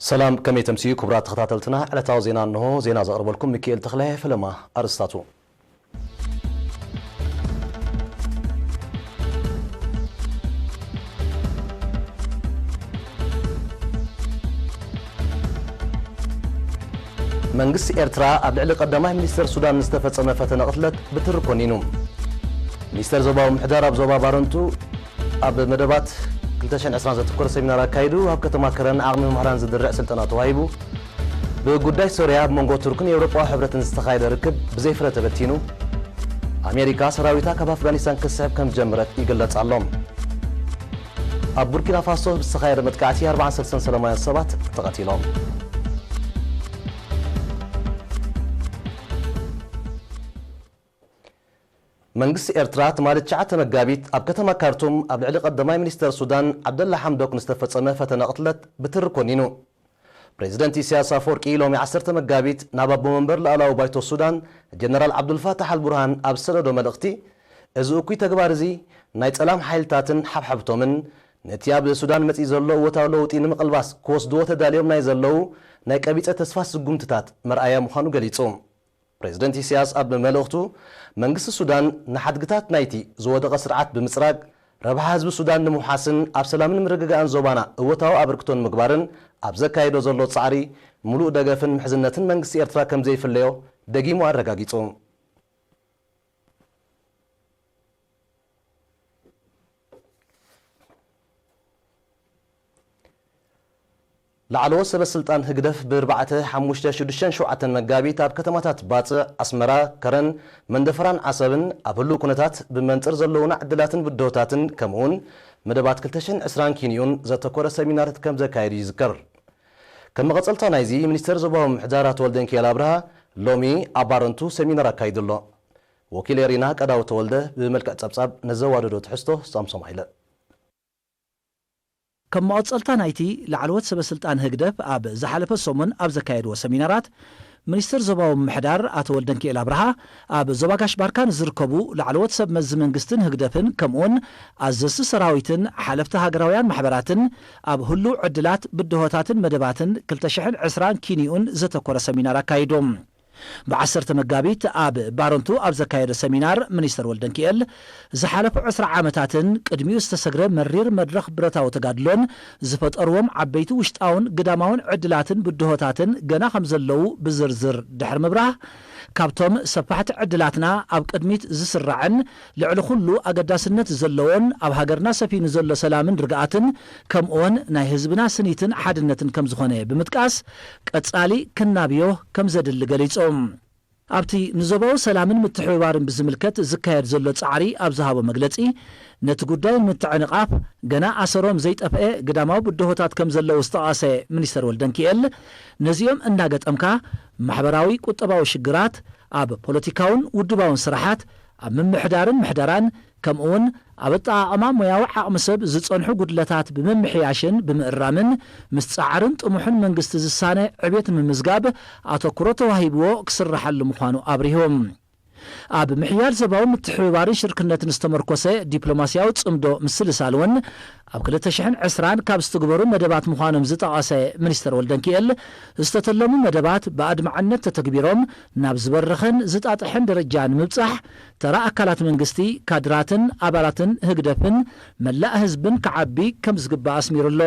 ሰላም፣ ከመይ ተምስዩ ክቡራት ተኸታተልትና? ዕለታዊ ዜና እንሆ። ዜና ዘቕርበልኩም ሚካኤል ተኽለ። ፈለማ ኣርእስታቱ። መንግስቲ ኤርትራ ኣብ ልዕሊ ቀዳማይ ሚኒስተር ሱዳን ዝተፈጸመ ፈተነ ቅትለት ብትሪ ኮኒኑ። ሚኒስተር ዞባዊ ምሕዳር ኣብ ዞባ ባረንቱ ኣብ መደባት ክልተ ሽሕን ዕስራን ዘተኮረ ሰሚናር ኣካይዱ። ኣብ ከተማ ከረን ዓቕሚ መምህራን ዝድርዕ ስልጠና ተዋሂቡ። ብጉዳይ ሶርያ ኣብ መንጎ ቱርክን የውሮጳዊ ሕብረትን ዝተኻየደ ርክብ ብዘይ ፍረ ተበቲኑ። ኣሜሪካ ሰራዊታ ካብ ኣፍጋኒስታን ክስሕብ ከም ዝጀመረት ይግለጽ ኣሎ። ኣብ ቡርኪና ፋሶ ብዝተኻየደ መጥቃዕቲ ኣርባዓን ሰለስተን ሰላማውያን ሰባት ተቐቲሎም። መንግስቲ ኤርትራ ትማሊ ትሽዓተ መጋቢት ኣብ ከተማ ካርቱም ኣብ ልዕሊ ቀዳማይ ሚኒስተር ሱዳን ዓብደላ ሓምዶክ ንዝተፈጸመ ፈተነ ቅትለት ብትሪ ኮኒኑ። ፕሬዚደንት ኢሳያስ ኣፈወርቂ ሎሚ ዓሰርተ መጋቢት ናብ ኣቦ መንበር ሉኣላዊ ባይቶ ሱዳን ጀነራል ዓብዱልፋታሕ ኣልቡርሃን ኣብ ዝሰደዶ መልእኽቲ፣ እዚ እኩይ ተግባር እዚ ናይ ጸላም ሓይልታትን ሓብሓብቶምን ነቲ ኣብ ሱዳን መጺኡ ዘሎ እወታዊ ለውጢ ንምቕልባስ ክወስድዎ ተዳልዮም ናይ ዘለዉ ናይ ቀቢጸ ተስፋ ስጉምትታት መርኣያ ምዃኑ ገሊጹ። ፕሬዚደንት ኢሳያስ ኣብ መልእኽቱ፣ መንግስቲ ሱዳን ንሓድግታት ናይቲ ዝወደቐ ስርዓት ብምጽራግ፣ ረብሓ ህዝቢ ሱዳን ንምውሓስን ኣብ ሰላምን ምርግጋእን ዞባና እወታዊ ኣበርክቶ ንምግባርን ኣብ ዘካየዶ ዘሎ ጻዕሪ፣ ምሉእ ደገፍን ምሕዝነትን መንግስቲ ኤርትራ ከም ዘይፍለዮ ደጊሙ ኣረጋጊጹ። ላዕለዎት ሰበ ስልጣን ህግደፍ ብኣርባዕተ፣ ሓሙሽተ፣ ሽዱሽተን ሸውዓተን መጋቢት ኣብ ከተማታት ባጽዕ፣ ኣስመራ፣ ከረን፣ መንደፈራን ዓሰብን ኣብ ህሉው ኩነታት ብመንጽር ዘለዉና ዕድላትን ብድሆታትን ከምኡውን መደባት ክልተ ሽሕን ዕስራን ኪንኡን ዘተኮረ ሰሚናር ከም ዘካየዱ ይዝከር። ከም መቐጸልታ ናይዚ፣ ሚኒስተር ዞባዊ ምምሕዳር ኣቶ ወልደንኪኤል ኣብርሃ ሎሚ ኣብ ባረንቱ ሰሚናር ኣካይዱ ኣሎ። ወኪል ኤሪና ቀዳው ተወልደ ብመልክዕ ጸብጻብ ነዘዋደዶ ትሕዝቶ ሳምሶም ሃይለ። ከም መቐጸልታ ናይቲ ላዕለዎት ሰበ ስልጣን ህግደፍ ኣብ ዝሓለፈ ሰሙን ኣብ ዘካየድዎ ሰሚናራት፣ ሚኒስተር ዞባዊ ምምሕዳር ኣቶ ወልደንኪኤል ኣብርሃ ኣብ ዞባ ጋሽ ባርካ ንዝርከቡ ላዕለዎት ሰብ መዚ መንግስትን ህግደፍን ከምኡውን ኣዘዝቲ ሰራዊትን ሓለፍቲ ሃገራውያን ማሕበራትን ኣብ ህሉው ዕድላት፣ ብድሆታትን መደባትን ክልተ ሽሕን ዕስራን ኪንኡን ዘተኮረ ሰሚናር ኣካይዶም። ብዓሰርተ መጋቢት ኣብ ባረንቱ ኣብ ዘካየዶ ሰሚናር፣ ሚኒስተር ወልደንኪኤል፣ ዝሓለፉ ዕስራ ዓመታትን ቅድሚኡ ዝተሰግረ መሪር መድረኽ ብረታዊ ተጋድሎን ዝፈጠርዎም ዓበይቲ ውሽጣውን ግዳማውን ዕድላትን ብድሆታትን ገና ከም ዘለዉ ብዝርዝር ድሕሪ ምብራህ፣ ካብቶም ሰፋሕቲ ዕድላትና ኣብ ቅድሚት ዝስራዕን ልዕሊ ኩሉ ኣገዳስነት ዘለዎን ኣብ ሃገርና ሰፊኑ ዘሎ ሰላምን ርግኣትን ከምኡውን ናይ ህዝብና ስኒትን ሓድነትን ከም ዝኾነ ብምጥቃስ፣ ቀጻሊ ክናብዮ ከም ዘድሊ ገሊጾም። ኣብቲ ንዞባዊ ሰላምን ምትሕብባርን ብዝምልከት ዝካየድ ዘሎ ጻዕሪ ኣብ ዝሃቦ መግለጺ፣ ነቲ ጉዳይ ንምትዕንቓፍ ገና ኣሰሮም ዘይጠፍአ ግዳማዊ ብድሆታት ከም ዘለዉ ዝጠቐሰ ሚኒስተር ወልደንኪኤል፣ ነዚኦም እናገጠምካ ማሕበራዊ ቁጠባዊ ሽግራት፣ ኣብ ፖለቲካውን ውድባውን ስራሓት፣ ኣብ ምምሕዳርን ምሕደራን፣ ከምኡውን ኣብ ኣጠቓቕማ ሞያዊ ዓቕሚ ሰብ ዝጸንሑ ጉድለታት ብምምሕያሽን ብምእራምን፣ ምስ ጻዕርን ጥሙሕን መንግስቲ ዝሳነ ዕቤት ንምምዝጋብ ኣተኩሮ ተዋሂብዎ ክስርሓሉ ምዃኑ ኣብሪሆም። ኣብ ምሕያል ዞባዊ ምትሕብባርን ሽርክነትን ዝተመርኮሰ ዲፕሎማስያዊ ጽምዶ ምስልሳል እውን ኣብ ክልተ ሽሕን ዕስራን ካብ ዝትግበሩ መደባት ምዃኖም ዝጠቐሰ ሚኒስተር ወልደንኪኤል፣ ዝተተለሙ መደባት ብኣድማዕነት ተተግቢሮም ናብ ዝበረኸን ዝጣጥሐን ደረጃ ንምብጻሕ፣ ተራ ኣካላት መንግስቲ፣ ካድራትን ኣባላትን ህግደፍን መላእ ህዝብን ክዓቢ ከም ዝግባእ ኣስሚሩ ኣሎ።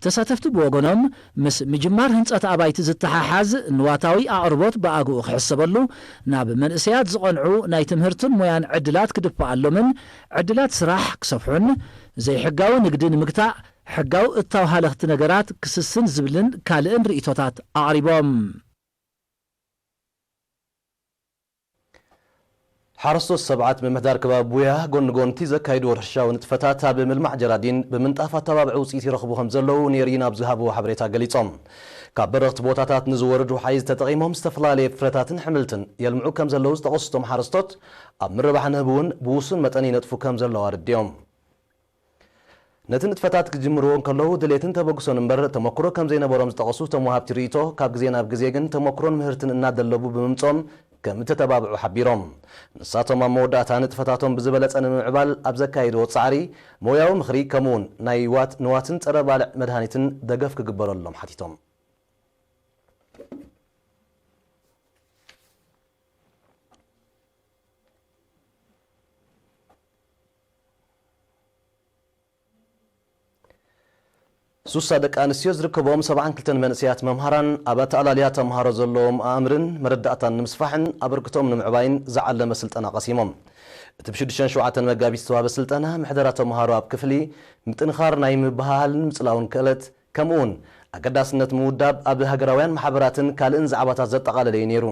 ተሳተፍቲ ብወገኖም፣ ምስ ምጅማር ህንጸት ኣባይቲ ዝተሓሓዝ ንዋታዊ ኣቕርቦት ብኣግኡ ክሕሰበሉ፣ ናብ መንእሰያት ዝቐንዑ ናይ ትምህርትን ሞያን ዕድላት ክድፍኣሎምን ዕድላት ስራሕ ክሰፍሑን፣ ዘይሕጋዊ ንግዲ ንምግታእ ሕጋዊ እታው ሃለኽቲ ነገራት ክስስን ዝብልን ካልእን ርእይቶታት ኣቕሪቦም። ሓረስቶት ሰብዓት ምምሕዳር ከባቢ ቡያ ጎኒ ጎንቲ ዘካይድዎ ሕርሻዊ ንጥፈታት ኣብ ምልማዕ ጀራዲን ብምንጣፍ ኣተባብዒ ውፅኢት ይረኽቡ ከም ዘለዉ ኔሪን ኣብ ዝሃብዎ ሓበሬታ ገሊጾም። ካብ በረኽቲ ቦታታት ንዝወርድ ውሓይዝ ተጠቒሞም ዝተፈላለየ ፍረታትን ሕምልትን የልምዑ ከም ዘለዉ ዝጠቐሱ እቶም ሓረስቶት፣ ኣብ ምርባሕ ንህቢ እውን ብውሱን መጠን ይነጥፉ ከም ዘለዉ ኣረዲኦም። ነቲ ንጥፈታት ክጅምርዎ እንከለዉ ድሌትን ተበግሶን እምበር ተመክሮ ከም ዘይነበሮም ዝጠቐሱ እቶም ወሃብቲ ርእይቶ፣ ካብ ግዜ ናብ ግዜ ግን ተመክሮን ምህርትን እናደለቡ ብምምጾም ከም እተተባብዑ ሓቢሮም። ንሳቶም ኣብ መወዳእታ ንጥፈታቶም ብዝበለጸ ንምምዕባል ኣብ ዘካይድዎ ጻዕሪ ሞያዊ ምኽሪ ከምኡውን ናይ ዋት ንዋትን ጸረ ባልዕ መድሃኒትን ደገፍ ክግበረሎም ሓቲቶም። ሱሳ ደቂ ኣንስትዮ ዝርከቦም ሰብዓን ክልተን መንእሰያት መምሃራን ኣብ ኣተኣላልያ ተምሃሮ ዘለዎም ኣእምርን መረዳእታን ንምስፋሕን ኣበርክቶኦም ንምዕባይን ዝዓለመ ስልጠና ቀሲሞም። እቲ ብሽዱሽተን ሸውዓተን መጋቢት ዝተዋህበ ስልጠና ምሕደራ ተምሃሮ ኣብ ክፍሊ፣ ምጥንኻር ናይ ምብህሃልን ምጽላውን ክእለት፣ ከምኡውን ኣገዳስነት ምውዳብ ኣብ ሃገራውያን ማሕበራትን ካልእን ዛዕባታት ዘጠቓለለ እዩ ነይሩ።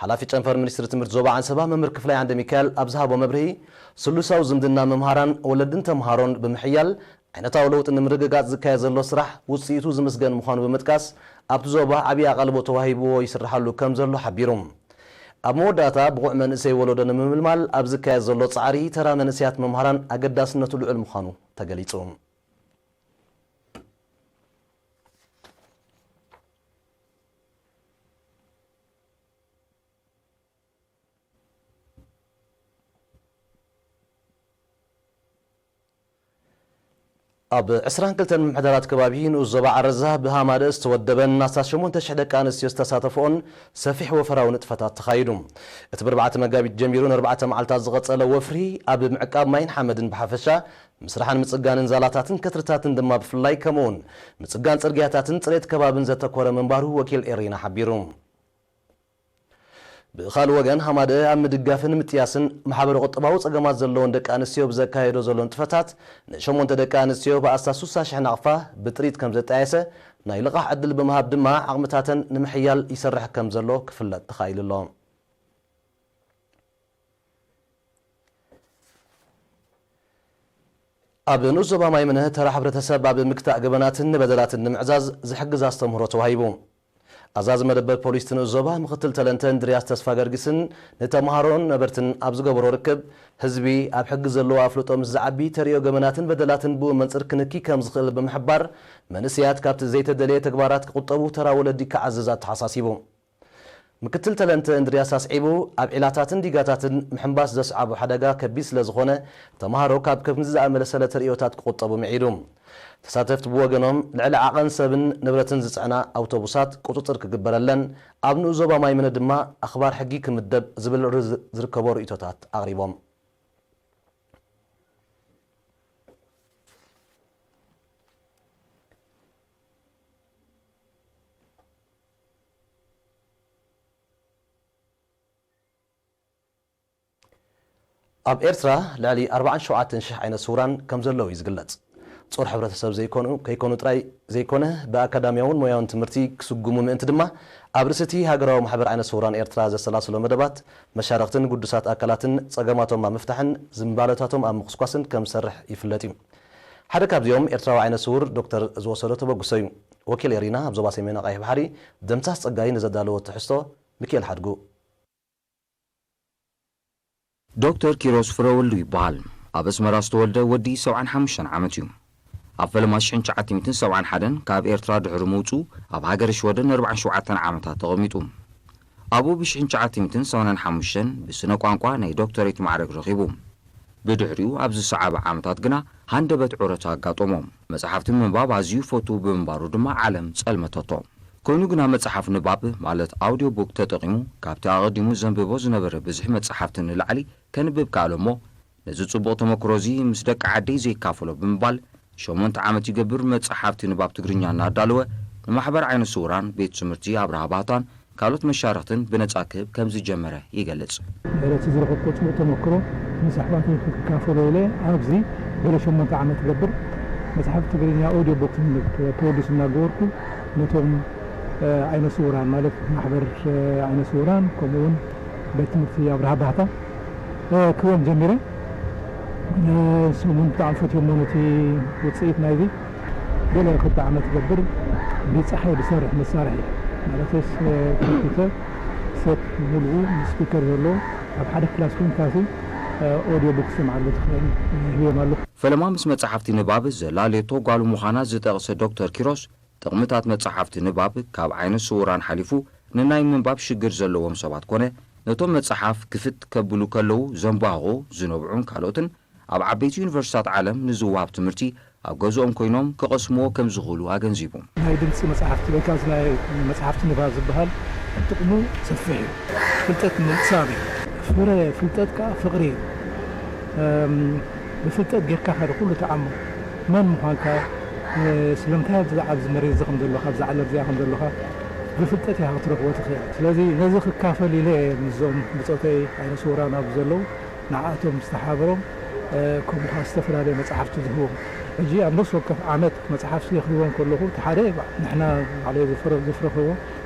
ሓላፊ ጨንፈር ሚኒስትሪ ትምህርቲ ዞባ ዓንሰባ መምህር ክፍላይ ዓንደ ሚካኤል ኣብ ዝሃቦ መብርሂ፣ ስሉሳዊ ዝምድና መምሃራን ወለድን ተምሃሮን ብምሕያል፣ ዓይነታዊ ለውጢ ንምርግጋጽ ዝካየድ ዘሎ ስራሕ ውጽኢቱ ዝምስገን ምዃኑ ብምጥቃስ፣ ኣብቲ ዞባ ዓብዪ ኣቓልቦ ተዋሂብዎ ይስርሓሉ ከም ዘሎ ሓቢሩ። ኣብ መወዳእታ፣ ብቑዕ መንእሰይ ወለዶ ንምምልማል ኣብ ዝካየድ ዘሎ ጻዕሪ፣ ተራ መንእሰያት መምሃራን ኣገዳስነቱ ልዑል ምዃኑ ተገሊጹ። ኣብ ዕስራን ክልተን ምምሕዳራት ከባቢ ንኡስ ዞባ ዓረዛ ብሃማደ ዝተወደበን ኣስታት ሸሞንተ ሽሕ ደቂ ኣንስትዮ ዝተሳተፍኦን ሰፊሕ ወፈራዊ ንጥፈታት ተኻይዱ። እቲ ብኣርባዕተ መጋቢት ጀሚሩ ንኣርባዕተ መዓልታት ዝቐጸለ ወፍሪ ኣብ ምዕቃብ ማይን ሓመድን ብሓፈሻ፣ ምስራሕን ምጽጋንን ዛላታትን ከትርታትን ድማ ብፍላይ፣ ከምኡውን ምጽጋን ጽርግያታትን ጽሬት ከባብን ዘተኮረ ምንባሩ ወኪል ኤሪና ሓቢሩ። ብኻልእ ወገን፣ ሃማደ ኣብ ምድጋፍን ምጥያስን ማሕበረ ቁጠባዊ ጸገማት ዘለዎን ደቂ ኣንስትዮ ብዘካየዶ ዘሎ ንጥፈታት፣ ንሸሞንተ ደቂ ኣንስትዮ ብኣስታት ሱሳ ሽሕ ናቕፋ ብጥሪት ከም ዘጣየሰ፣ ናይ ልቓሕ ዕድል ብምሃብ ድማ ዓቕምታተን ንምሕያል ይሰርሕ ከም ዘሎ ክፍለጥ ተኻኢሉ ኣሎ። ኣብ ንኡስ ዞባ ማይምነ ተራ ሕብረተሰብ ኣብ ምግታእ ገበናትን በደላትን ንምዕዛዝ ዝሕግዝ ኣስተምህሮ ተዋሂቡ። ኣዛዚ መደበር ፖሊስ እቲ ንኡስ ዞባ ምክትል ተለንተ እንድርያስ ተስፋ ገርጊስን ንተምሃሮን ነበርትን ኣብ ዝገበሮ ርክብ፣ ህዝቢ ኣብ ሕጊ ዘለዎ ኣፍልጦ ምስ ዝዓቢ ተርእዮ ገበናትን በደላትን ብኡ መንጽር ክንኪ ከም ዝኽእል ብምሕባር፣ መንእሰያት ካብቲ ዘይተደለየ ተግባራት ክቑጠቡ ተራ ወለዲ ክዓዝዝ ኣተሓሳሲቡ። ምክትል ተለንተ እንድርያስ ኣስዒቡ፣ ኣብ ዒላታትን ዲጋታትን ምሕንባስ ዘስዓቦ ሓደጋ ከቢድ ስለ ዝኾነ፣ ተምሃሮ ካብ ከምዚ ዝኣመሰለ ተርእዮታት ክቑጠቡ ምዒዱ። ተሳተፍቲ ብወገኖም፣ ልዕሊ ዓቐን ሰብን ንብረትን ዝጽዕና ኣውቶቡሳት ቁጽጽር ክግበረለን፣ ኣብ ንኡስ ዞባ ማይምነ ድማ ኣኽባር ሕጊ ክምደብ ዝብል ርዝ-፣ ዝርከቦ ርእይቶታት ኣቕሪቦም። ኣብ ኤርትራ ልዕሊ ኣርባዓን ሸውዓተን ሽሕ ዓይነት ስውራን ከም ዘለዉ እዩ ዝግለጽ። ጾር ሕብረተሰብ ዘይኮኑ፣ ከይኮኑ ጥራይ ዘይኮነ፣ ብኣካዳሚያውን ሞያውን ትምህርቲ ክስጉሙ ምእንቲ ድማ፣ ኣብ ርእሲ እቲ ሃገራዊ ማሕበር ዓይነ ስውራን ኤርትራ ዘሰላስሎ መደባት፣ መሻርኽትን ግዱሳት ኣካላትን ጸገማቶም ኣብ ምፍታሕን ዝንባለታቶም ኣብ ምኹስኳስን ከም ዝሰርሕ ይፍለጥ እዩ። ሓደ ካብዚኦም ኤርትራዊ ዓይነ ስውር ዶክተር ዝወሰዶ ተበግሶ እዩ። ወኪል ኤሪና ኣብ ዞባ ሰሜን ቀይሕ ባሕሪ ደምሳስ ጸጋይ ንዘዳለዎ ትሕዝቶ ሚኪኤል ሓድጉ። ዶክተር ኪሮስ ፍረወሉ ይበሃል። ኣብ ኣስመራ ዝተወልደ ወዲ ሰብዓን ሓሙሽተን ዓመት እዩ። ኣብ ፈለማ ሽሕን ትሽዓተ ሚእትን ሰብዓን ሓደን ካብ ኤርትራ ድሕሪ ምውጽኡ ኣብ ሃገረ ሽወደን ኣርባዓን ሸውዓተን ዓመታት ተቐሚጡ። ኣብኡ ብሽሕን ትሽዓተ ሚእትን ሰማንያን ሓሙሽተን ብስነ ቋንቋ ናይ ዶክተሬት ማዕረግ ረኺቡ። ብድሕሪኡ ኣብ ዝሰዓበ ዓመታት ግና ሃንደበት ዑረታ ኣጋጠሞ። መጽሓፍቲ ምንባብ ኣዝዩ ይፈቱ ብምንባሩ ድማ ዓለም ጸልመተቶ። ኮይኑ ግና መጽሓፍ ንባብ ማለት ኣውድዮ ቡክ ተጠቒሙ ካብቲ ኣቐዲሙ ዘንብቦ ዝነበረ ብዝሒ መጽሓፍቲ ንላዕሊ ከንብብ ከኣለ እሞ ነዚ ጽቡቕ ተመክሮ እዚ ምስ ደቂ ዓደይ ዘይካፈሎ ብምባል ሸሞንተ ዓመት ይገብር መጽሓፍቲ ንባብ ትግርኛ እናዳለወ ንማሕበር ዓይነ ስውራን ቤት ትምህርቲ ኣብርሃ ባህታን ካልኦት መሻርኽትን ብነጻ ክህብ ከም ዝጀመረ ይገልጽ። ነቲ ዝረኸብኩዎ ጽቡቕ ተመክሮ ምስ ኣሕዋተይ ክካፈሎ ኢለ ኣብዚ ገለ ሸሞንተ ዓመት ገብር መጽሓፍ ትግርኛ ኦድዮ ቦክ ፕሮዲስ እናገበርኩ ነቶም፣ እ፣ ዓይነ ስውራን ማለት ማሕበር፣ እ፣ ዓይነ ስውራን ከምኡ እውን ቤት ትምህርቲ ኣብርሃ ባህታ፣ እ፣ ክህቦም ጀሚረ። እ፣ ንሶም እውን ብጣዕሚ ፈትዮሞ ነቲ ውጽኢት ናይዚ። ገለ ክልተ ዓመት ዝገብር ብጸሓይ ዝሰርሕ መሳርሒ ማለትስ፣ እ፣ ኮምፒውተር ሴት ሙሉኡ ስፒከር ዘለዎ ኣብ ሓደ ክላስ ኮንካሲ፣ እ፣ ኦድዮ ቡክ ትሰምዓሉ ትኽእል፣ እ፣ ህብዮም ኣለኹ። ፈለማ ምስ መጻሕፍቲ ንባብ ዘላለየቶ ጓሉ ምዃና ዝጠቕሰ ዶክተር ኪሮስ፣ ጥቕምታት መጻሕፍቲ ንባብ ካብ ዓይነ ስውራን ሓሊፉ ንናይ ምንባብ ሽግር ዘለዎም ሰባት ኮነ ነቶም መጽሓፍ ክፍት ከብሉ ከለዉ ዘንባህቑ፣ ዝነብዑን ካልኦትን ኣብ ዓበይቲ ዩኒቨርሲታት ዓለም ንዝወሃብ ትምህርቲ ኣብ ገዝኦም ኮይኖም ክቐስምዎ ከም ዝኽእሉ ኣገንዚቡ። ናይ ድምጺ መጻሕፍቲ ወይ ከዓ ናይ መጻሕፍቲ ንባብ ዝበሃል ጥቕሙ ሰፊሕ እዩ። ፍልጠት ምቕሳም እዩ። ፍረ ፍልጠት ከዓ ፍቕሪ እዩ። እም፣ ብፍልጠት ጌርካ ካደ ኩሉ ተዓሞ። መን ምዃንካ፣ ስለምንታይ ኣብዚ፣ ኣብዚ መሬት እዚ ከም ዘለኻ፣ ኣብዚ ዓለም እዚኣ ከም ዘለኻ ብፍልጠት ኢኻ ክትረኽቦ ትኽእል። ስለዚ ነዚ ክካፈል ኢለ እየ ምስዞም ብጾተይ ዓይነ ስውራን ኣብዚ ዘለዉ ንዓኣቶም ዝተሓበሮም፣ እ፣ ከምኡ ኸዓ ዝተፈላለየ መጽሓፍቲ ዝህቦም። ሕጂ ኣብ ነፍሲ ወከፍ ዓመት መጽሓፍቲ ክህቦም ከለኹ፣ እቲ ሓደ ንሕና ባዕለይ ዝፍረ-፣ ዝፍረኽዎ፣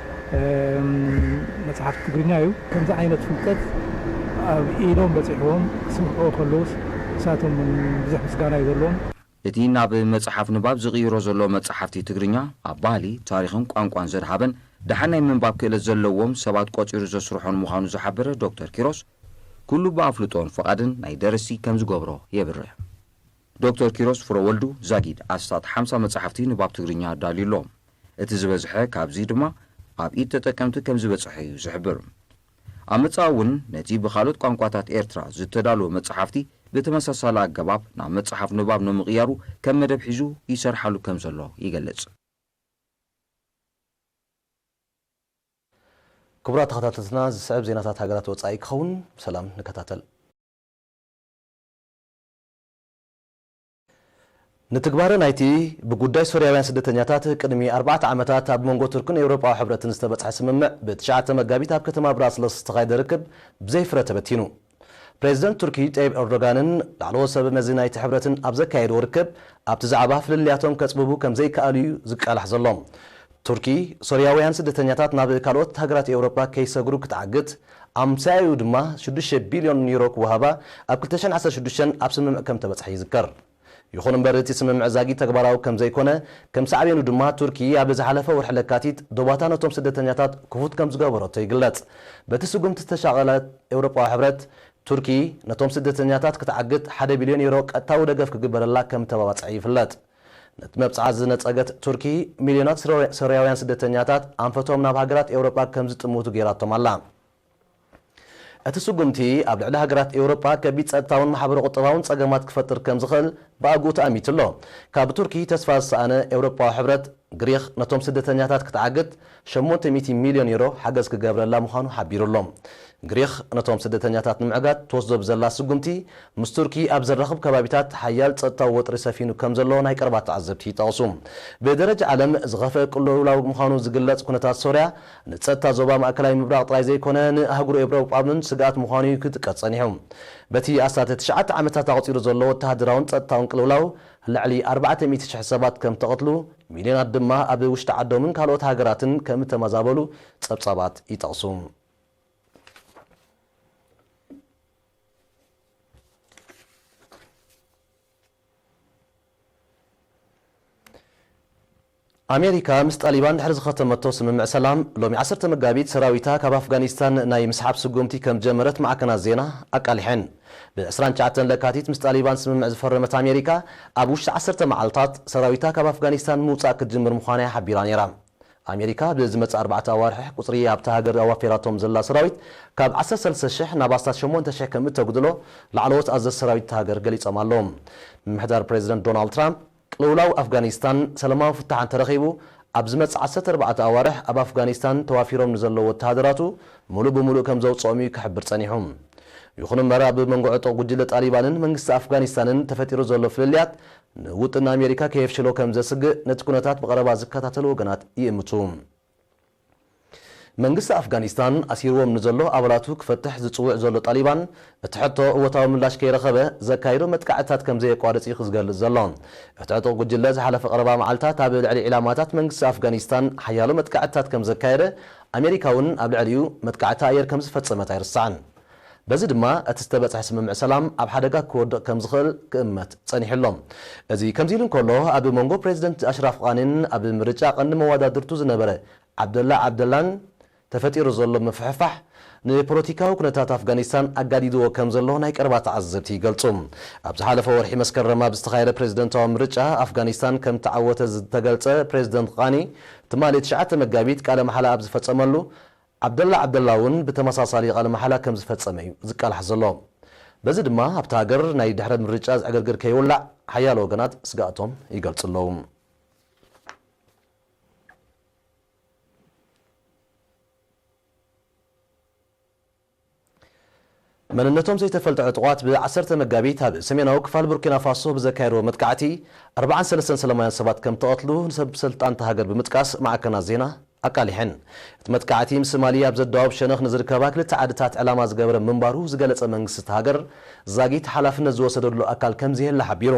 እም፣ መጽሓፍቲ ትግርኛ እዩ። ከምዚ ዓይነት ፍልጠት ኣብ ኢዶም በጺሕዎም ክስምዕዎ ከለዉስ፣ ንሳቶም እውን ብዙሕ ምስጋና እዩ ዘለዎም። እቲ ናብ መጽሓፍ ንባብ ዝቕይሮ ዘሎ መጽሓፍቲ ትግርኛ፣ ኣብ ባህሊ፣ ታሪኽን ቋንቋን ዘድሃበን፣ ደሓን ናይ ምንባብ ክእለት ዘለዎም ሰባት ቆጺሩ ዘስርሖን ምዃኑ ዝሓበረ ዶክተር ኪሮስ፣ ኩሉ ብኣፍልጦን ፍቓድን ናይ ደረስቲ ከም ዝገብሮ የብርህ። ዶክተር ኪሮስ ፍረወልዱ ዛጊድ ኣስታት ሓምሳ መጻሕፍቲ ንባብ ትግርኛ ኣዳልዩ ኣሎ። እቲ ዝበዝሐ ካብዚ ድማ ኣብ ኢድ ተጠቀምቲ ከም ዝበጽሐ እዩ ዝሕብር። ኣብ መጻኢ እውን ነቲ ብኻልኦት ቋንቋታት ኤርትራ ዝተዳለወ መጻሕፍቲ ብተመሳሳሊ ኣገባብ ናብ መጽሓፍ ንባብ ንምቕያሩ ከም መደብ ሒዙ ይሰርሓሉ ከም ዘሎ ይገልጽ። ክቡራት ተኸታተልትና፣ ዝስዕብ ዜናታት ሃገራት ወጻኢ ክኸውን። ብሰላም ንከታተል። ንትግባረ ናይቲ ብጉዳይ ሶርያውያን ስደተኛታት ቅድሚ ኣርባዕተ ዓመታት ኣብ መንጎ ቱርክን ኤውሮጳዊ ሕብረትን ዝተበጽሐ ስምምዕ ብትሽዓተ መጋቢት ኣብ ከተማ ብራስለስ ዝተኻየደ ርክብ ብዘይ ፍረ ተበቲኑ። ፕሬዚደንት ቱርኪ ጠይብ ኤርዶጋንን ላዕለዎት ሰብ መዚ ናይቲ ሕብረትን ኣብ ዘካየድዎ ርክብ ኣብቲ ዛዕባ ፍልልያቶም ከጽብቡ ከም ዘይከኣሉ እዩ ዝቃላሕ ዘሎ። ቱርኪ ሶርያውያን ስደተኛታት ናብ ካልኦት ሃገራት ኤውሮጳ ከይሰግሩ ክትዓግት፣ ኣምሳያኡ ድማ ሽዱሽተ ቢልዮን ዩሮ ክወሃባ ኣብ ክልተ ሽሕን ዓሰርተ ሽዱሽተን ኣብ ስምምዕ ከም ተበጽሐ ይዝከር። ይኹን እምበር እቲ ስምምዕ ዛጊት ተግባራዊ ከም ዘይኮነ፣ ከም ሳዕቤኑ ድማ ቱርኪ ኣብ ዝሓለፈ ወርሒ ለካቲት ዶባታ ነቶም ስደተኛታት ክፉት ከም ዝገበረቶ ይግለጽ። በቲ ስጉምቲ ዝተሻቐለት ኤውሮጳዊ ሕብረት፣ ቱርኪ ነቶም ስደተኛታት ክትዓግት ሓደ ቢልዮን ዩሮ ቀጥታዊ ደገፍ ክግበረላ ከም ተባባጽዐ ይፍለጥ። ነቲ መብጽዓ ዝነጸገት ቱርኪ፣ ሚልዮናት ሶርያ-፣ ሶርያውያን ስደተኛታት ኣንፈቶም ናብ ሃገራት ኤውሮጳ ከም ዝጥምቱ ገይራቶም ኣላ። እቲ ስጉምቲ ኣብ ልዕሊ ሃገራት ኤውሮጳ ከቢድ ጸጥታውን ማሕበረ-ቁጠባውን ጸገማት ክፈጥር ከም ዝኽእል ብኣግኡ ተኣሚቱ ኣሎ። ካብ ቱርኪ ተስፋ ዝሰኣነ ኤውሮጳዊ ሕብረት፣ ግሪኽ ነቶም ስደተኛታት ክትዓግት ሸሞንተ ሚእቲ ሚልዮን ዩሮ ሓገዝ ክገብረላ ምዃኑ ሓቢሩ ኣሎ። ግሪኽ ነቶም ስደተኛታት ንምዕጋት ትወስዶ ብዘላ ስጉምቲ፣ ምስ ቱርኪ ኣብ ዘራኽብ ከባቢታት ሓያል ጸጥታዊ ወጥሪ ሰፊኑ ከም ዘሎ ናይ ቀረባ ተዓዘብቲ ይጠቕሱ። ብደረጃ ዓለም ዝኸፍአ ቅልውላው ምዃኑ ዝግለጽ ኩነታት ሶርያ፣ ንጸጥታ ዞባ ማእከላይ ምብራቕ ጥራይ ዘይኮነ፣ ንኣህጉር ኤውሮጳ እውን ስግኣት ምዃኑ እዩ ክጥቀስ ጸኒሑ። በቲ ኣስታት ትሽዓተ ዓመታት ኣቑጺሩ ዘሎ ወተሃደራውን ጸጥታውን ቅልውላው፣ ልዕሊ ኣርባዕተ ሚእቲ ሽሕ ሰባት ከም ተቐትሉ፣ ሚልዮናት ድማ ኣብ ውሽጢ ዓዶምን ካልኦት ሃገራትን ከም እተመዛበሉ ጸብጻባት ይጠቕሱ። ኣሜሪካ ምስ ጣሊባን ድሕሪ ዝኸተመቶ ስምምዕ ሰላም፣ ሎሚ ዓሰርተ መጋቢት ሰራዊታ ካብ ኣፍጋኒስታን ናይ ምስሓብ ስጉምቲ ከም ዝጀመረት ማዕከናት ዜና ኣቃሊሐን። ብ ዕስራን ትሽዓተን ለካቲት ምስ ጣሊባን ስምምዕ ዝፈረመት ኣሜሪካ፣ ኣብ ውሽጢ ዓሰርተ መዓልታት ሰራዊታ ካብ ኣፍጋኒስታን ምውጻእ ክትጅምር ምዃና እያ ሓቢራ ነይራ። ኣሜሪካ ብዝመጽእ ኣርባዕተ ኣዋርሕ ቁጽሪ ኣብታ ሃገር ኣዋፊራቶም ዘላ ሰራዊት ካብ ዓሰርተ ሰለስተ ሽሕ ናብ ኣስታት ሸሞንተ ሽሕ ከም እተጉድሎ ላዕለዎት ኣዘዝቲ ሰራዊት እታ ሃገር ገሊጾም ኣለዉ። ምምሕዳር ፕሬዚደንት ዶናልድ ትራምፕ፣ ቅልውላው ኣፍጋኒስታን ሰላማዊ ፍታሕ እንተረኺቡ፣ ኣብ ዝመጽእ ዓሰርተ ኣርባዕተ ኣዋርሕ ኣብ ኣፍጋኒስታን ተዋፊሮም ንዘለዉ ወተሃደራቱ ምሉእ ብምሉእ ከም ዘውጽኦም እዩ ክሕብር ጸኒሑ። ይኹን እምበር፣ ኣብ መንጎ ዕጡቕ ጉጅለ ጣሊባንን መንግስቲ ኣፍጋኒስታንን ተፈጢሩ ዘሎ ፍልልያት፣ ንውጥን ኣሜሪካ ከየፍሽሎ ከም ዘስግእ ነቲ ኩነታት ብቐረባ ዝከታተሉ ወገናት ይእምቱ። መንግስቲ ኣፍጋኒስታን ኣሲርዎም ንዘሎ ኣባላቱ ክፈትሕ ዝጽውዕ ዘሎ ጣሊባን፣ እቲ ሕቶ እወታዊ ምላሽ ከይረኸበ ዘካይዶ መጥቃዕትታት ከም ዘየቋርጽ እዩ ክዝገልጽ ዘሎ። እቲ ዕጡቕ ጉጅለ ዝሓለፈ ቀረባ መዓልታት ኣብ ልዕሊ ዒላማታት መንግስቲ ኣፍጋኒስታን ሓያሎ መጥቃዕትታት ከም ዘካየደ፣ ኣሜሪካ እውን ኣብ ልዕሊኡ መጥቃዕቲ ኣየር ከም ዝፈጸመት ኣይርሳዕን። በዚ ድማ እቲ ዝተበጽሐ ስምምዕ ሰላም ኣብ ሓደጋ ክወድቕ ከም ዝኽእል ክእመት ጸኒሑ ኣሎ። እዚ ከምዚ ኢሉ እንከሎ፣ ኣብ መንጎ ፕሬዚደንት ኣሽራፍ ቃኒን ኣብ ምርጫ ቀንዲ መወዳድርቱ ዝነበረ ዓብደላ ዓብደላን ተፈጢሩ ዘሎ ምፍሕፋሕ፣ ንፖለቲካዊ ኩነታት ኣፍጋኒስታን ኣጋዲድዎ ከም ዘሎ ናይ ቀረባ ተዓዘብቲ ይገልጹ። ኣብ ዝሓለፈ ወርሒ መስከረም ኣብ ዝተኻየደ ፕሬዚደንታዊ ምርጫ፣ ኣፍጋኒስታን ከም ተዓወተ ዝተገልጸ ፕሬዚደንት ቃኒ፣ ትማሊ ትሽዓተ መጋቢት ቃለ መሓላ ኣብ ዝፈጸመሉ፣ ዓብደላ ዓብደላ እውን ብተመሳሳሊ ቃለ መሓላ ከም ዝፈጸመ እዩ ዝቃላሕ ዘሎ። በዚ ድማ ኣብታ ሃገር ናይ ድሕረ ምርጫ ዕግርግር ከይውላዕ ሓያሎ ወገናት ስግኣቶም ይገልጹ ኣለዉ። መንነቶም ዘይተፈልጠ ዕጡቓት ብ10 መጋቢት ኣብ ሰሜናዊ ክፋል ቡርኪና ፋሶ ብዘካየድዎ መጥቃዕቲ ኣርባዓን ሰለስተን ሰላማውያን ሰባት ከም ተቐትሉ ንሰብ ስልጣን እታ ሃገር ብምጥቃስ ማዕከናት ዜና ኣቃሊሐን። እቲ መጥቃዕቲ ምስ ማሊ ኣብ ዘዳወብ ሸነኽ ንዝርከባ ክልተ ዓድታት ዕላማ ዝገበረ ምንባሩ ዝገለጸ መንግስቲ እታ ሃገር፣ ዛጊት ሓላፍነት ዝወሰደሉ ኣካል ከም ዘየለ ሓቢሩ።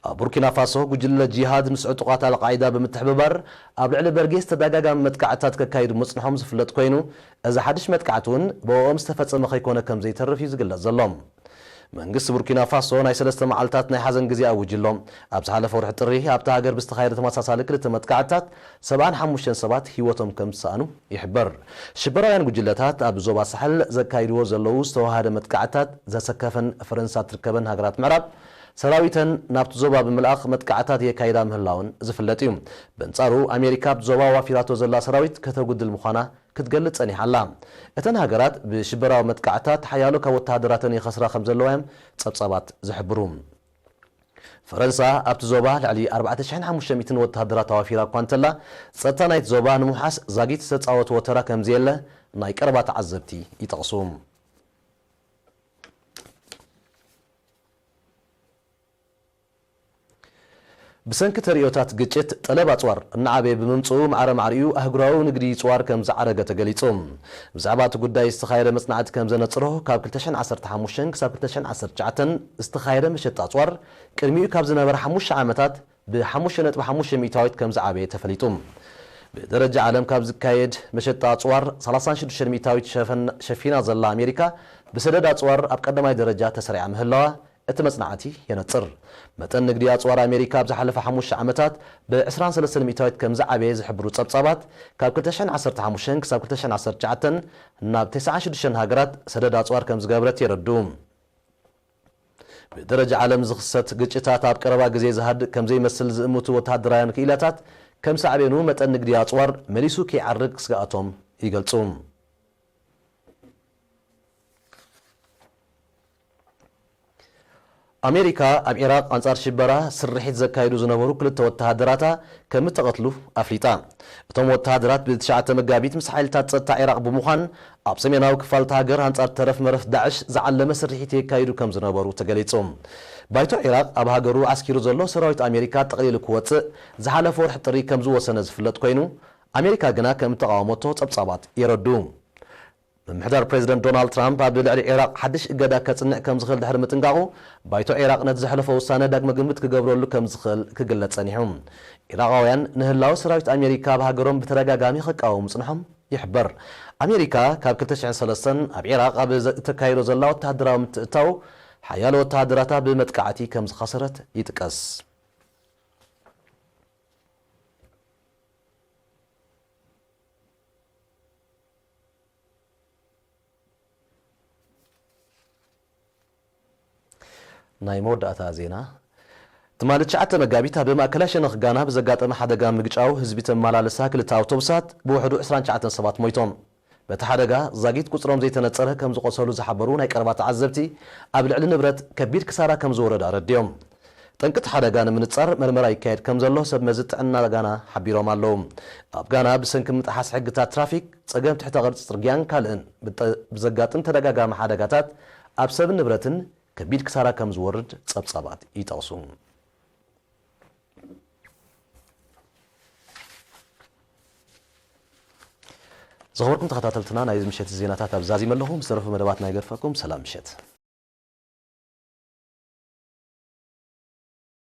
ኣብ ቡርኪና ፋሶ ጉጅለ ጂሃድ ምስ ዕጡቓት ኣልቃይዳ ብምትሕብባር ኣብ ልዕሊ በርጌስ ተደጋጋሚ መጥቃዕትታት ከካይዱ ምጽንሖም ዝፍለጥ ኮይኑ፣ እዚ ሓድሽ መጥቃዕቲ እውን ብኦም ዝተፈጸመ ከይኮነ ከም ዘይተርፍ እዩ ዝግለጽ ዘሎ። መንግስቲ ቡርኪና ፋሶ ናይ ሰለስተ መዓልታት ናይ ሓዘን ግዜ ኣዊጁ ኣሎ። ኣብ ዝሓለፈ ወርሒ ጥሪ ኣብታ ሃገር ብዝተኻየደ ተመሳሳሊ ክልተ መጥቃዕትታት ሰብዓን ሓሙሽተን ሰባት ህይወቶም ከም ዝሰኣኑ ይሕበር። ሽበራውያን ጉጅለታት ኣብ ዞባ ሳሕል ዘካይድዎ ዘለዉ ዝተዋሃደ መጥቃዕትታት ዘሰከፈን ፈረንሳ ትርከበን ሃገራት ምዕራብ ሰራዊተን ናብቲ ዞባ ብምልኣኽ መጥቃዕትታት የካይዳ ምህላውን ዝፍለጥ እዩ። በንጻሩ ኣሜሪካ ኣብቲ ዞባ ዋፊራቶ ዘላ ሰራዊት ከተጉድል ምዃና ክትገልጽ ጸኒሓ ኣላ። እተን ሃገራት ብሽበራዊ መጥቃዕትታት ሓያሎ ካብ ወተሃደራተን ይኸስራ ከም ዘለዋ እዮም ጸብጻባት ዝሕብሩ። ፈረንሳ ኣብቲ ዞባ ልዕሊ ኣርባዕተ ሽሕን ሓሙሽተ ሚእትን ወተሃደራት ኣዋፊራ እኳ እንተላ፣ ጸጥታ ናይቲ ዞባ ንምውሓስ ዛጊት ዝተጻወትዎ ተራ ከም ዘየለ ናይ ቀረባ ተዓዘብቲ ይጠቕሱ። ብሰንኪ ተርእዮታት ግጭት፣ ጠለብ ኣጽዋር እናዓበየ ብምምጽኡ፣ ማዕረ ማዕሪኡ ኣህጉራዊ ንግዲ ጽዋር ከም ዝዓረገ ተገሊጹ። ብዛዕባ እቲ ጉዳይ ዝተኻየደ መጽናዕቲ ከም ዘነጽሮ፣ ካብ ክልተ ሽሕን ዓሰርተ ሓሙሽተን ክሳብ ክልተ ሽሕን ዓሰርተ ትሽዓተን ዝተኻየደ መሸጣ ኣጽዋር፣ ቅድሚኡ ካብ ዝነበረ ሓሙሽተ ዓመታት ብ ሓሙሽተ ነጥቢ ሓሙሽተ ሚእታዊት ከም ዝዓበየ ተፈሊጡ። ብደረጃ ዓለም ካብ ዝካየድ መሸጣ ኣጽዋር፣ ሰላሳን ሽዱሽተን ሚእታዊት ሸፈን-፣ ሸፊና ዘላ ኣሜሪካ፣ ብሰደድ ኣጽዋር ኣብ ቀዳማይ ደረጃ ተሰሪዓ ምህላዋ፣ እቲ መጽናዕቲ የነጽር። መጠን ንግዲ ኣጽዋር ኣሜሪካ ኣብ ዝሓለፈ ሓሙሽተ ዓመታት ብ ዕስራን ሰለስተን ሚእታዊት ከም ዝዓበየ ዝሕብሩ ጸብጻባት፣ ካብ ክልተ ሽሕን ዓሰርተ ሓሙሽተን ክሳብ ክልተ ሽሕን ዓሰርተ ትሽዓተን ናብ ተስዓን ሽዱሽተን ሃገራት ሰደድ ኣጽዋር ከም ዝገብረት የረድኡ። ብደረጃ ዓለም ዝኽሰት ግጭታት ኣብ ቀረባ ግዜ ዝሃድእ ከም ዘይመስል ዝእምቱ ወተሃደራውያን ክኢላታት፣ ከም ሳዕቤኑ መጠን ንግዲ ኣጽዋር መሊሱ ከይዓርግ ስግኣቶም ይገልጹ። ኣሜሪካ ኣብ ዒራቕ ኣንጻር ሽበራ ስርሒት ዘካይዱ ዝነበሩ ክልተ ወተሃደራታ ከም እተቐትሉ ኣፍሊጣ። እቶም ወተሃደራት ብትሽዓተ መጋቢት ምስ ሓይልታት ጸጥታ ዒራቕ ብምዃን ኣብ ሰሜናዊ ክፋል እታ ሃገር ኣንጻር ተረፍ መረፍ ዳዕሽ ዝዓለመ ስርሒት የካይዱ ከም ዝነበሩ ተገሊጹ። ባይቶ ዒራቕ ኣብ ሃገሩ ዓስኪሩ ዘሎ ሰራዊት ኣሜሪካ ጠቕሊሉ ክወጽእ ዝሓለፈ ወርሒ ጥሪ ከም ዝወሰነ ዝፍለጥ ኮይኑ፣ ኣሜሪካ ግና ከም እተቓወመቶ ጸብጻባት የረድኡ። ምምሕዳር ፕሬዚደንት ዶናልድ ትራምፕ ኣብ ልዕሊ ዒራቕ ሓድሽ እገዳ ከጽንዕ ከም ዝኽእል ድሕሪ ምጥንቃቑ፣ ባይቶ ዒራቕ ነቲ ዘሕለፎ ውሳነ ዳግመ ግምት ክገብረሉ ከም ዝኽእል ክግለጽ ጸኒሑ። ዒራቓውያን ንህላወ ሰራዊት ኣሜሪካ ኣብ ሃገሮም ብተደጋጋሚ ክቃወሙ ምጽንሖም ይሕበር። ኣሜሪካ ካብ ክልተ ሽሕን ሰለስተን ኣብ ዒራቕ ኣብ ዘ-፣ እተካይዶ ዘላ ወተሃደራዊ ምትእትታው፣ ሓያሎ ወተሃደራታ ብመጥቃዕቲ ከም ዝኸሰረት ይጥቀስ። ናይ መወዳእታ ዜና። ትማሊ ትሽዓተ መጋቢት ኣብ ማእከላይ ሸነኽ ጋና ብዘጋጠመ ሓደጋ ምግጫው ህዝቢ ተመላለሳ ክልተ ኣውቶቡሳት ብውሕዱ ዕስራን ትሽዓተን ሰባት ሞይቶም። በቲ ሓደጋ ዛጊት ቁጽሮም ዘይተነጸረ ከም ዝቖሰሉ ዝሓበሩ ናይ ቀረባ ተዓዘብቲ፣ ኣብ ልዕሊ ንብረት ከቢድ ክሳራ ከም ዝወረደ ኣረዲኦም። ጠንቂ እቲ ሓደጋ ንምንጻር መርመራ ይካየድ ከም ዘሎ ሰብ መዚ ጥዕና ጋና ሓቢሮም ኣለዉ። ኣብ ጋና ብሰንኪ ምጥሓስ ሕግታት ትራፊክ፣ ጸገም ትሕተ ቅርጺ ጽርግያን ካልእን ብጠ-፣ ብዘጋጥም ተደጋጋሚ ሓደጋታት ኣብ ሰብን ንብረትን ከቢድ ክሳራ ከም ዝወርድ ጸብጻባት ይጠቕሱ። ዝኸበርኩም ተኸታተልትና፣ ናይዚ ምሸት ዜናታት ኣብዚ ዛዚመ ኣለኹ። ምስ ተረፉ መደባትና ይገድፈኩም። ሰላም ምሸት።